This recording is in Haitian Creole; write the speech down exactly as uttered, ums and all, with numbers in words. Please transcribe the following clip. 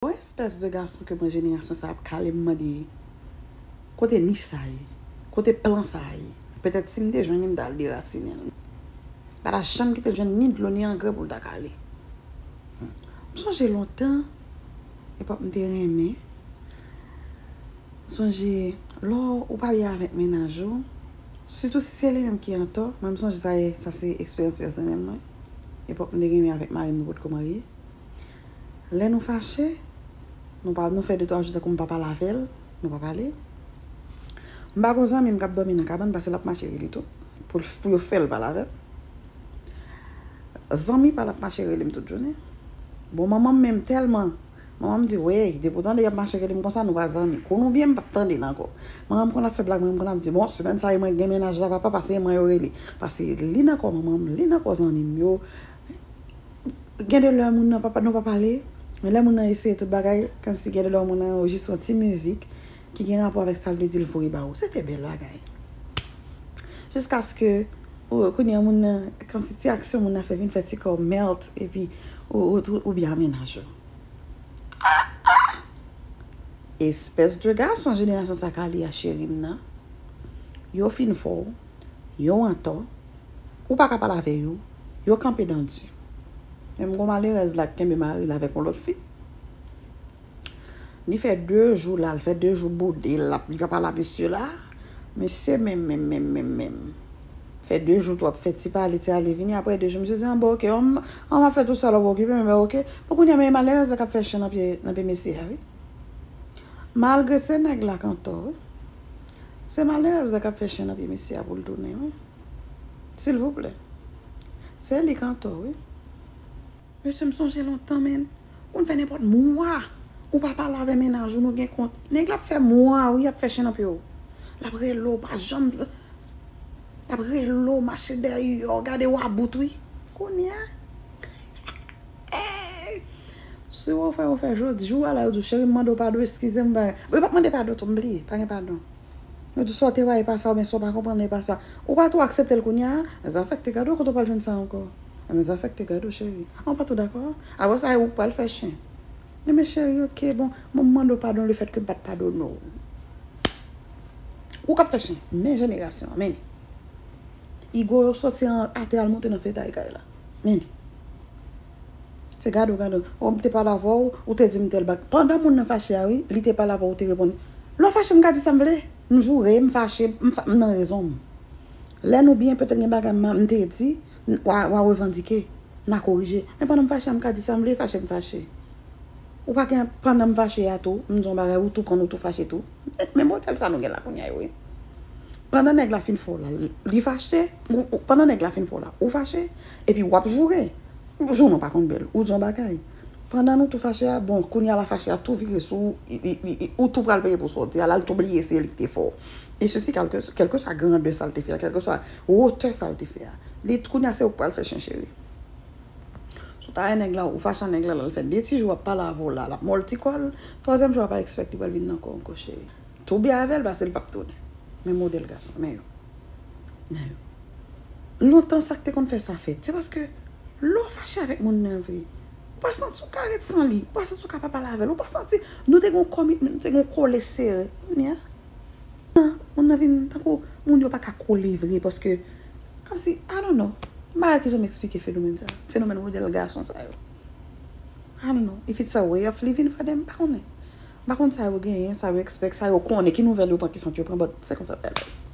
Yon espès de gason ke mwen jenerasyon sa ap kale, m mande, kote nich sa ye? Kote plan sa ye? Petèt si m te jwenn li, m ta al derasinen l. Pa ta janm kite l jwenn ni dlo ni angrè pou l ta kale. M sonje lontan, epòk m te renmen. M sonje lè ou pa byen avèk mennaj ou, sitou si se li menm ki antò, mwen m sonje sa, sa se eksperyans pèsonèl mwen. Epòk m te renmen avèk mari m, nou potko marye. Lè nou fache, nou pa, nou fè de twa jou tankou m pa pale avè l, nou pa pale. M pa gon zanmi m k ap dòmi nan kabann, paske l ap mache rele tou, pou, pou yo fè l pale avè m. Zanmi pa l ap mache rele m tout jounen. Bon, manman m menm tèlman, manman m di, wey, depi w tande y ap mache rele m konsa, nou pa zanmi. Kou nou byen, m p ap tande l ankò. Manman m konn ap fè blag, manman m konn ap di, bon, semèn sa e mwen k gen mennaj la, papa, paske e mwen yo rele. Paske li nan kò manman m, li nan kò zanmi m yo. Gen de lè moun nan pa, nou pa pale, men lè moun nan eseye tout bagay, kòmsi gen de lè moun nan jis yon ti mizik ki gen rapò avèk sa l vle di l voye ba ou. Se te bèl bagay. Jiskaske, ou, kounye a moun nan, kòmsi ti aksyon moun nan fè vin fè ti kò w melt, epi ou, ou, ou, ou byen a mennaj ou. Espès de gason jenerasyon sa kale a cheri m nan. Yo fin fè w, yo antò, ou pa ka pale avè yo, yo kanpe dan di. Menm gon malerèz la k kenbe mari l avèk yon lòt fi. Li fè de jou la, l fè de jou boude l, l ap, li pa pale a mesye la. Mesye menm, menm, menm, menm, menm. Fè de jou tou ap fè ti pale, ti ale vini, apre de jou, mesye di, an bon, oke, an, an m ap fè tout sa l ap okipe, men oke. Bon, kounye a, men malerèz la k ap fè chen nan pye, nan pye mesye a, wi. Malgre se nèg la k antò, wi. Se malerèz la k ap fè chen nan pye mesye a pou l tounen, wi. Silvouplè. Se li k antò, wi. Mesye, m sonje lontan, menn. Konn fè nenpòt mwa. Ou pa pale avè mennaj ou, nou gen kont. Nèg la ap fè mwa, wi, ap fè chen nan pye w. L ap rele w, pa janm. L ap rele w, mache dèyè w, gade w about, wi. Kounye a. Si w fè, w fè jodi, jou a la, yo di w, cheri, m mande w padon, eskize m, bagay. Bon, yo p ap mande padon tou, m bliye, pa gen padon. Yo di sa w te wè e pa sa, oubyen sa w pa konprann e pa sa. Ou pa tou aksepte l kounye a, mezafekte, gade w kote w pral jwenn sa ankò. Mezafekte, gade w cheri. An, w pa tou dakò? Apre sa, e ou k pral fè chen. Men, men cheri, oke, bon, mwen m mande w padon lefètke m pa t padone w. Ou k ap fè chen. Men jenerasyon an, men li. Igo yo soti an, atè al moute nan fetay kay la. Men li. Se gade w, gade w. O, m te pale avè w, ou te di m tèl bag. Pandan moun nan fache a, wi, li te pale avè w, ou te reponn. Lè w fache, m ka di sa m vle. M joure, m fache, m, fa, m nan rezon m. Lè nou byen, petèt gen bagay m, m te di, n, w a, w a revandike, n a korije. Men pandan m fache a, m ka di sa m vle, fache m fache. Ou pa gen, pandan m fache a tou, m di yon bagay, ou tou pran, ou tou fache tou. Men, men modèl sa nou gen la kounye a yo, wi. Pandan nèg la fin fè w la, li, li fache, ou, ou, pandan nèg la fin fè w la, ou fache, epi w ap joure. Jounen w pa konn bèl, ou di yon bagay. Pandan nou tou fache a, bon, kounye a la fache a tou vire sou ou, i, i, i, i, ou tou pral peye pou sa w di a, la l tou bliye se li ki te fè w. E sesi, kèlke, kèlkeswa grandè sa l te fè a, kèlkeswa wotè sa l te fè a. Li, kounye a se ou k pral fè chen cheri. Si w ta wè nèg la, ou fache a nèg la, l al fè de ti jou ap pale avè w la, l ap mòl ti kò l, twazyèm jou a pa ekspèk li pral vin nan kò w ankò cheri. Tou byen avè l, paske l p ap tounen. Men modèl gason, men yo. Men yo. Lontan sa k te konn fè sa fèt. Se paske lè w fache avèk moun nan vre, ou pa santi w ka ret san li, ou pa santi w ka pa pale avè l, ou pa santi, nou te gen yon komitman, nou te gen yon kole sere. Kounye a, moun nan vin tankou moun yo pa ka kole vre, paske, kòmsi, I don't know. M pa wè kijan m eksplike fenomèn sa. Fenomèn modèl gason sa yo. I don't know. If it's a way of living for them, m pa konnen. M pa konn sa yo genyen, sa yo expect, sa yo konnen, ki nouvèl yo pran, ki sant yo pran, but se konsa bagay la ye.